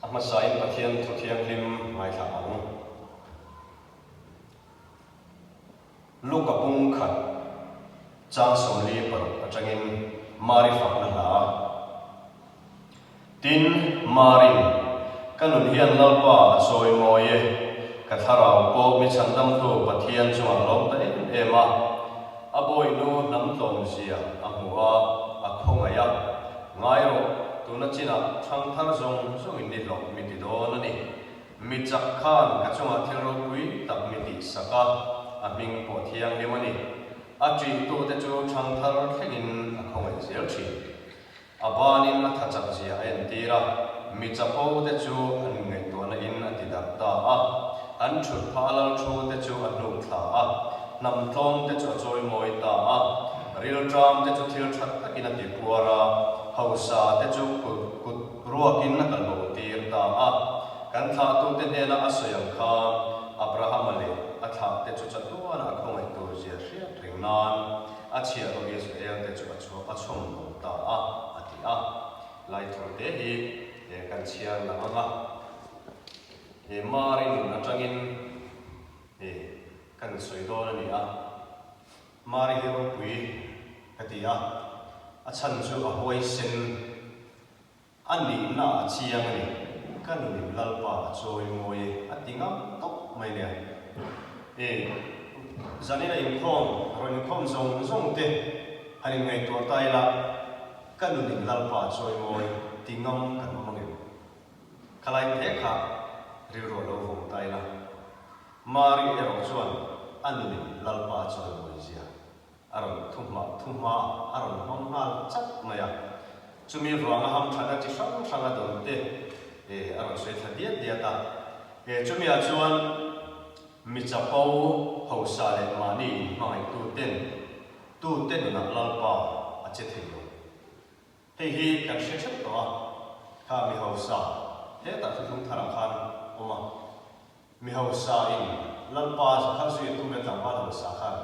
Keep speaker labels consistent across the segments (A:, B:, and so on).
A: A hmasain Pathian thu thianghlim ngaithla ang. Luka pung khat chang 46 atangin Mari fakna hla. Tin, Marin, Ka nun hian Lalpa a sawi mawi e, ka thlarau pawh mi chhandamtu Pathian chungah lawm ta em em a. A bawihnu hnam tlawmzia a hmu a, a khawngaih a. Ngai rawh, tuna chinah thangthar zawng zawngin ni hlawh mi ti dawn a ni. Mi chak khan ka chungah thil ropui tak mi tihsak a, a hming pawh thianghlim a ni. A ṭihtute chu thangthar thlengin a khawngaih zel ṭhin. A banin a tha chak zia a entir a, mi chapo te chu an inngaihtuahna in a ti darh ta a. An thut phah a lal thu te chu a hnuk thla a, hnam tlawm te chu a chawimawi ta a, rilṭam te chu thil ṭhat takin a ti puar a, hausa te chu kut kut ruakin a kalbo tir ta a. Kan thlahtute hnena a sawi ang khan Abrahama leh a thlahte chu chatuana a khawngaih tur zia hriat reng nan A chhiahhlawh Israel te chu a chhuak a chhawm lo ta a, a ti a. Laithur te hi kan chhiar lang ang a, he Mari nun atangin kan sawi dawn a ni a. Mari hi ropui ka ti a, a chhan chu a huaisen. A nihna a chiang a ni. Ka nunin Lalpa a chawi mawi e, a ti ngam tawp mai nia. E, zanina inkhawm, rawn inkhawm zawng zawng te han inngaihtuah ta ila, ka nunin Lalpa a chawi mawi ti ngam kan awm angem? Khalai te kha rilru a lo vawng ta ila. Mari erawh chuan a nunin Lalpa a chawi mawi zia A rawn thu hma thu hma a rawn hmang nghal chat mai a. Chumi vanga hamthatna chi hrang hrang a dawn te a rawn sawi thla diat diat a. Chumi ah chuan mi chapo hausa leh mahni inhmangaihtu ten tute nunah Lalpa a che thei lo. Hei hi kan hre theuh tawh a, kha mi hausa hetah thuthlung tharah khan awm a. Mi hausa in Lalpa kha zui a tum leh tlangval hausa khan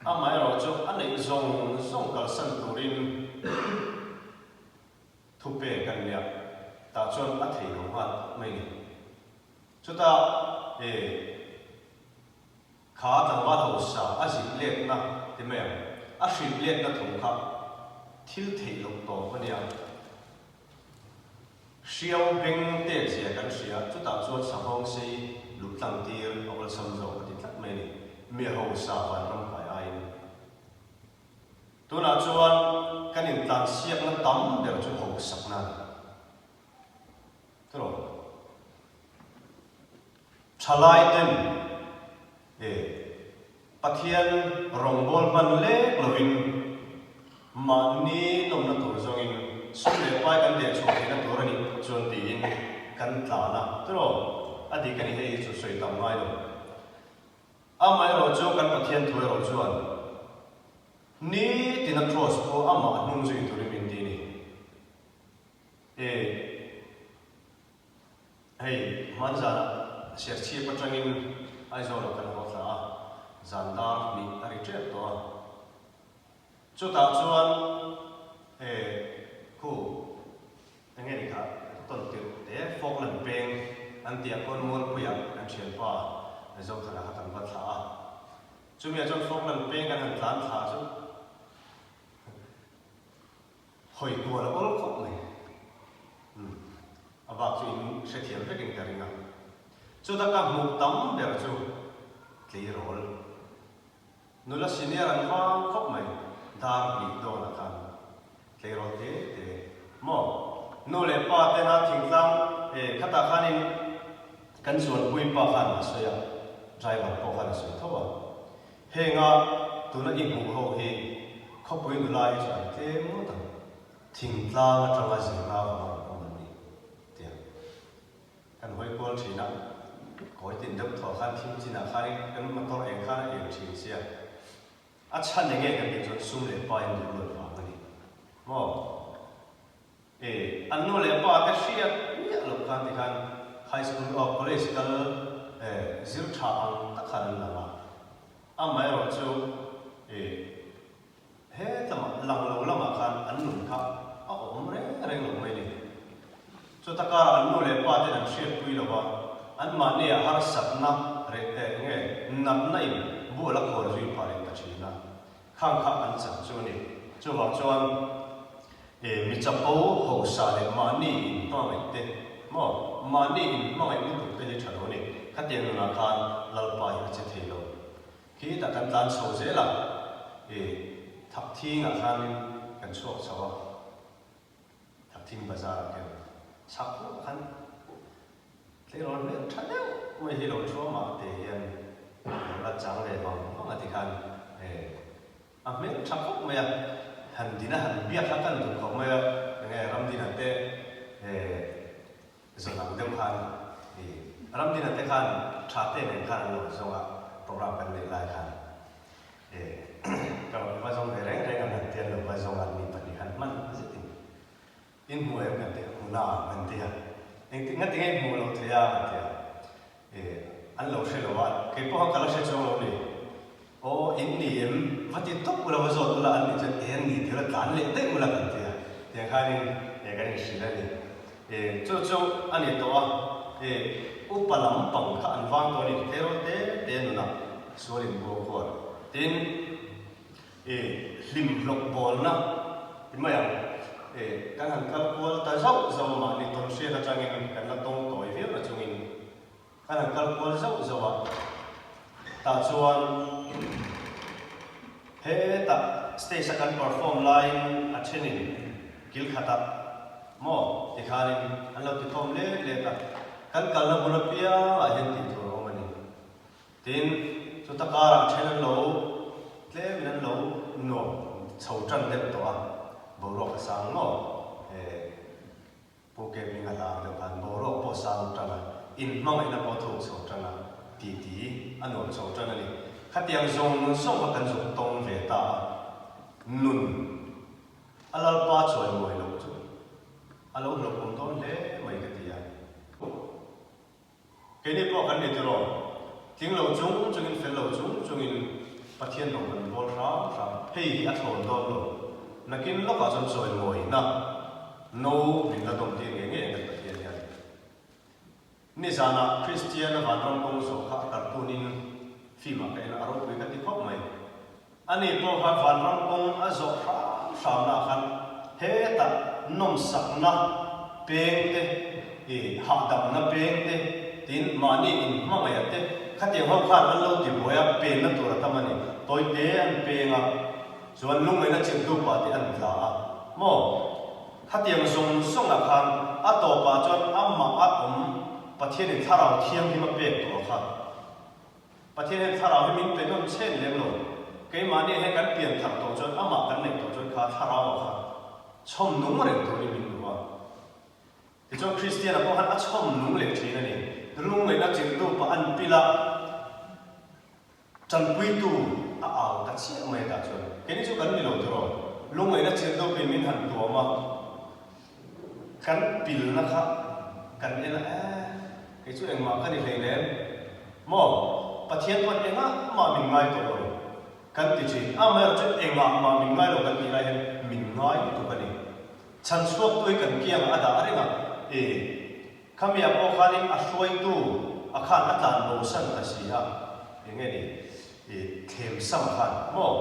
A: amaherawh chu a neih zawng zawng kalsan turin thu pek an nia, tah chuan a thei lo nghal tawp mai ni. Chutah e kha tlangval hausa a zilh letna ti mai ang, a hrilh letna thu kha thil theih loh tawp a nia. Hriau beng tet zia kan hria, chutah chuan Sahawng sei luh tlang tir a awlsam zawk a ti tlat mai a ni, mi hausa vanram kai aiin. Tunah chuan kan intlansiakna tam ber chu hausakna a ni. Tiraw? Thalai ten e Pathian rawngbâwl hman lêk lovin mahni nawmna tur zawngin sum leh pai kan deh chhuah theihna tur a nih phawt chuan tiin kan tlan a, tiraw? A dik a ni hei hi chu sawi tam ngai lo. Amaherawh chu kan Pathian thu erawh chuan nitina Kraws pawh amah hnung zui turin min ti a ni. E. Hei, hman zanah Serchhip atangin Aizawlah kan haw thla a, zan dar hnih a ri tep tawh a. Chutah chuan e khu eng nge ni kha tawn tirh te Falkland peng an tih ah khawn Mualpuiah kan thianpa Zothana kha kan va thla a. Chumi ah chuan Falkland peng kan han tlan thla chu Hawi kual a awl khawp mai. Umm, a bak chu in hrethiam vekin ka ring a. Chuta ka hmuh tam ber chu tleirawl. Nula senior an vang khawp mai, dar hnih dawnah khan tleirawl te te maw? Nu leh pa tena thingtlang e khatah khanin kan chuanpui pa khan a sawi a, driver pawh khan a sawi tho a. Henga tuna i hmuh ho hi khawpui nula hi chu an tlem ngawt ang, thingtlang atanga zirna avanga rawn awm an ni tia kan hawi kual thin a, kawi tin deuh thuah khan thim chinah khanin kan motor eng khan a eng thin sia, a chhan enge kan tih chuan sum leh pa in duh luat vang a ni maw? E, an nu leh pa te hriat miah loh khan tikhan high school oh college kal e zir tha ang tak khan an lang a, amaherawh chu e he lamah lang lo lamah khan an nun kha a awm reng reng lo mai ni. Chuta karah an nu leh pa ten an hriatpui lo a, anmahniah harsatna reh eh nge natna in bu a la khawl zui phah leh ta thin a. Khang kha an chak chu a ni. Chuvang chuan eh mi chapo hausa leh mahni inhmangaih te maw mahni inhmangaih lutuk te hi tha lo a ni. Khatiang nunah khan Lalpa hi a che thei lo. Khitah kan tlan chho zel a, eh Thakthingah khanin kan chhuak chho a. Thakthing bazar ah khian chhak pawh khan tleirawl hmel tha deuh mai hi lo thuam ah te hian lo la chang ve vang vang a tikhan eh a hmel tha khawp mai a, han din a han biak kha kan duh khawp mai a, enge Ramdina te eh zawn ang deuh khan ih Ramdina te khan tha te nen khan an lo zawng a program kan neih lai khan eh ka rawn va zawng ve reng reng a han tia lo va zawng a mi pahnih han hman zetin in hmu em kan ti a hmu na an ti a engtik nga tinge hmuh loh theih a an ti a eh an lo hre lo a kei pawh kha ka la hre chuang lo ni Aw, in ni em? Va ti tawp ula, va zawt ula, an nih chuan e an ni tih ula tlan leh daih ula kan ti a, tiang khanin e kan inhrilh a ni. E, chu chu a ni tawh a, e, upa lam pang kha an vang tawh a ni, tleirawl te te nunah sual in buang kual. Tin, e, hlim hlawk bawlna ti mai ang, e, kan han kal kual ta zauh zauh a, mahni tawnhriat atangin kan la tawng tawi viau na chungin, Kan han kal kual zauh zauh a, tah chuan hetah stage a kan perform laiin a thenin kil khatah maw tikhanin an lo ti khawm let let a, kan kalna hmun apiangah hian tih tur a awm a ni. Tin, chuta karah then an lo tlemin an lo nuam chho tan deuh tawh a, boruak a sang maw? Pu Kevin a hlang deuh khan boruak pawh sang tan a, inhmangaihna pawh thuk chho tan a, titi a nuam chho tan a ni. Khatiang zawng zawng kha kan zuk tawng ve ta a, nun a Lalpa chawimawi loh chu a lo hlawhawm dawn hle mai ka ti a. Keini pawh kan ni tiraw? Tling lo chung chungin fel lo chung chungin Pathian rawng kan bawl hram hram. Hei hi a thlawn dawn lo. Nakin lawkah chuan chawimawina no min la dawm tir ngei ngei ang kan Pathian hian. Nizanah Kristiana vanram kawng zawh kha a cartoon-in film-ah ka en a, a ropui ka ti khawp mai. Ani pawh kha vanram kawng a zawh hram hramna ah khan hetah nawmsakna peng te, ih hahdamna peng te, tin mahni inhmangaih te khatiang ho khan an lo ti buai a, penna tur a tam a ni. Tawite an peng a, chuan lungngaihna chilhtu pah te an tla a maw? Khatiang zawng zawngah khan a tawpah chuan amah a awm Pathianin thlarau thianghlim a pek tawh a kha. Pathian hian thlarau hi min pe nawn chhen lem lo. Keimahni he kan pian thar tawh chuan amah kan neih tawh chuan kha thlarau ah kha chhawm nung reng turin min duh a. Tichuan Kristiana pawh khan a chhawm nung leh thin a ni. Lungngaihna chilhtu pah an pil a, tanpuitu a au ta chiah mai tah chuan keini chu kan ni lo tiraw. Lungngaihna chilhtu pin min han tuam a. Kan pilna kha kan en a, eh, kei chu engmah ka ni hleinem maw? Pathian pawn engah mah min ngai tawh lo kan ti thin. Amaherawh chu engah mah min ngai lo kan tih lai hian min ngai lutuk a ni. Chhan chhuaktu hi kan kiangah a dah reng a, eh, khamiah pawh khanin a hruaitu a khan a tlan bosan ta si a, eng nge ni, eh, thlem sam khan maw?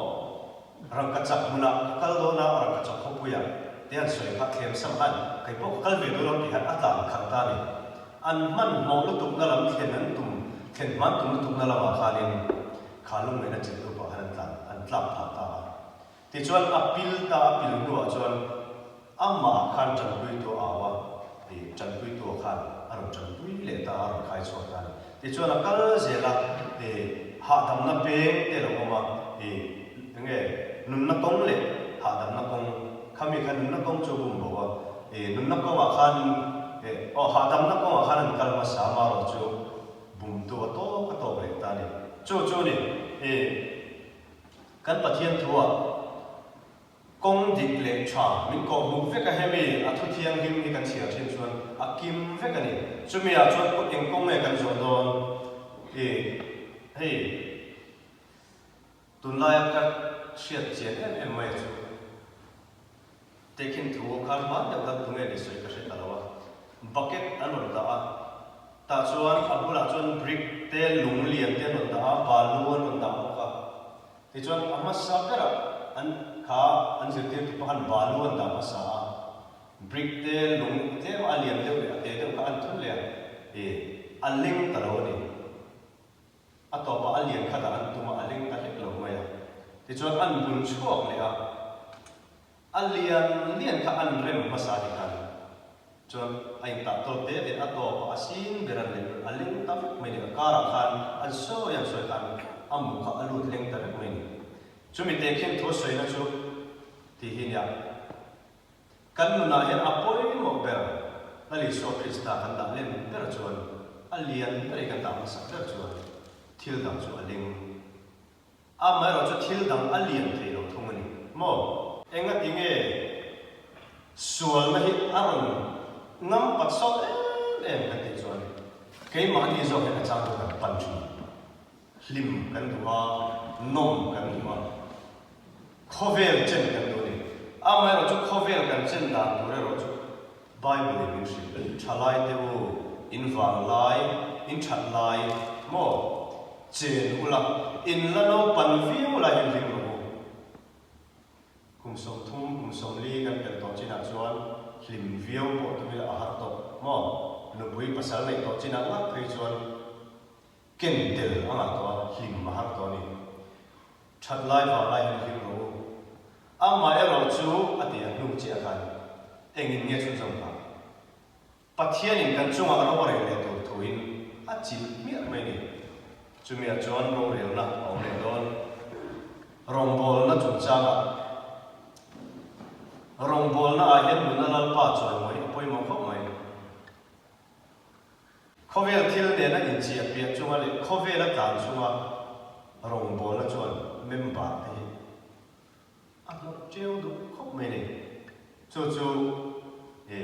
A: Rangkachak hmunah ka kal dawn a, Rangkachak khawpuiah te an sawi kha thlem sam han, kei pawh ka kal ve dawn lo tih hian a tlan khalh ta a ni. An hmanhmawh lutukna lam thlen an tum, thlen hman tum lutukna lamah khanin kha lungngaihna cheltu pawh khan an tlan, an tlak phah ta a. Tichuan a pil ta, a pil hnuah chuan Amah khan tanpuitu a au a, ih tanpuitu a khan a rawn tanpui leh ta a, a rawn khai chhuak ta a ni. Tichuan a kal zel a, ih hahdamna peng te lo awm a, ih enge nunna kawng leh hahdamna kawng, khami kha nunna kawng chu a bum bo a, ih nunna kawngah khan ih aw hahdamna kawngah khan an kal hmasa amaherawh chu bumtu a tawk a tawk leh ta a ni. Chu chu a ni, ih kan Pathian thuah. Kawng dik leh tha min kawhhmuh vek a hemi a thu thianghlim hi kan chhiar thin chuan a kim vek a ni. Chumi ah chuan eng kawng nge kan zawh dawn? Ih, hei tunlaia ka hriat chian em em mai chu tehkhin thu khan hman deuh khan tunge ni sawi ka hre ta lo a. Bucket an rawn dah a, tah chuan a bulah chuan brick te lung lian te an rawn dah a, balu an rawn dah bawk a. Tichuan a hmasa berah an kha an zirtirtu pa khan balu an dah hmasa a, brick te lung tlem a lian deuh leh a te deuh kha an thun leh a, ih a leng ta lo a ni. A tawpah a lian kha dah an tum a, a leng ta hlek lo mai a. Tichuan an bun chhuak leh a. A lian lian kha an rem hmasa ti khan chuan a intah tawp te te a tawp a sin ber an leh a leng ta vek mai ni a karah khan an sawi an sawi khan a mu kha a lut leng ta vek mai ni. Chumi te khian thu sawina chu ti hi nia kan nunah hian a pawimawh ber Lal Isua Krista kan dah len ber chuan a lian ber i kan dah hmasak ber chuan thil dang chu a leng Amaherawh chu thil dang a lian thei lo thung a ni maw? Engati nge sualna hi a rawn ngam pat sawt em em kan tih chuan keimahni zawk hian a chang chu kan pan thin. Hlim kan duh a, nawm kan duh a, khawvel chen kan duh a ni. Amaherawh chu khawvel kan chen dan tur erawh chu Bible in min hrilh, Thalai te u, in vang lai, in that lai maw? Chen ula, in la naupan viau lai hian hlim rawh u. Kum 30, kum 40 kan pelh tawh chinah chuan hlim viau pawh tum ila a har tawh maw? Nupui pasal neih tawh chinah ngat phei chuan ken tel a ngah tawh a, hlim a har tawh a ni. That lai vang lai hian hlim rawh u. Amaherawh chu a ti a hnu chiah khan engin nge chhunzawm kha? Pathianin kan chungah ro a rel leh tur thuin a chilh hmiah mai ni. Chumiah chuan rorelna a awm leh dawn. Rawngbawlna chungchangah Rawngbawlna ah hian nuna Lalpa chawimawi a pawimawh khawp mai. Khawvel thil nena inchiah piah chunga leh khawvela tlan chunga rawngbawlna chuan member te hi A hlawh ṭeu duh khawp mai ni. Chu chu e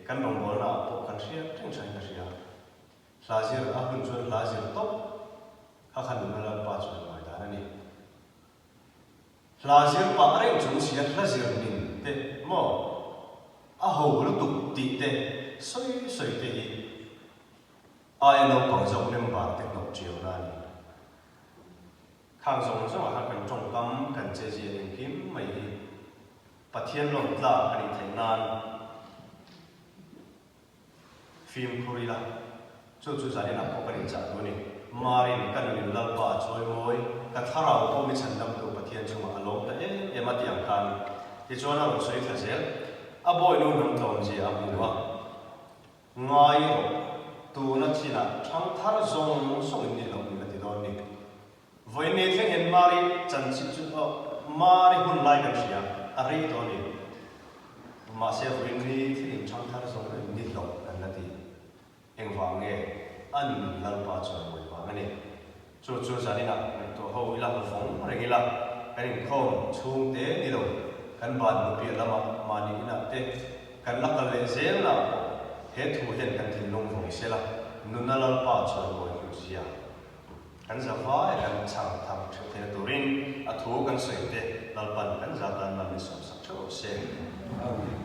A: kan rawngbawlna ah pawh kan hriat reng thain ka hria. Hla zir a hun chuan hla zir tawp kha kha nuna Lalpa chuan ngawi dan a ni. Hla zir pah reng chung sia hla zir nin te maw a ho lutuk tih te sawi sawi te hi aia naupang zawk member te hnawh ṭiauna a ni. Khang zawng zawngah khan kan tawngkam, kan chezia engkim mai hi Pathian lawm tlak a nih theih nan fimkhur ila, chu chu zaninah pawh kan inchah duh a ni. Marin ka nunin Lalpa a chawi mawi, ka thlarau pawh mi chhandamtu Pathian chungah a lawm ta em em a tih ang khan tichuan a rawn sawi thla zel. A bawinu hnam tlawmzia a hmu a. Ngai rawh, tuna chinah ṭhangthar zawng zawng in ni lo ni ka ti dawn ni. Vawiin thleng hian Mari chanchin chu aw Mari hun lai kan hria, a rei tawh a ni. Mahse vawiin ni thlengin ṭhangthar zawng in ni lo kan la ti. Engvang nge? A nun Lalpa chuan mawi vang a ni. Chu chu zaninah ngaihtuah ho ila, vawng reng ila, kan inkhawm chhung te ni lo, kan ban hmu piah lamah mahni inah te kan la kal leh zel na pawh he thu hian kan thinlung vawng sela, nuna Lalpa chawimawi hlut zia kan za vai kan chhang thar theuh theihna turin a thu kan sawi te Lalpan kan za tan mal min sawmsak theuh rawh se.
B: Amen.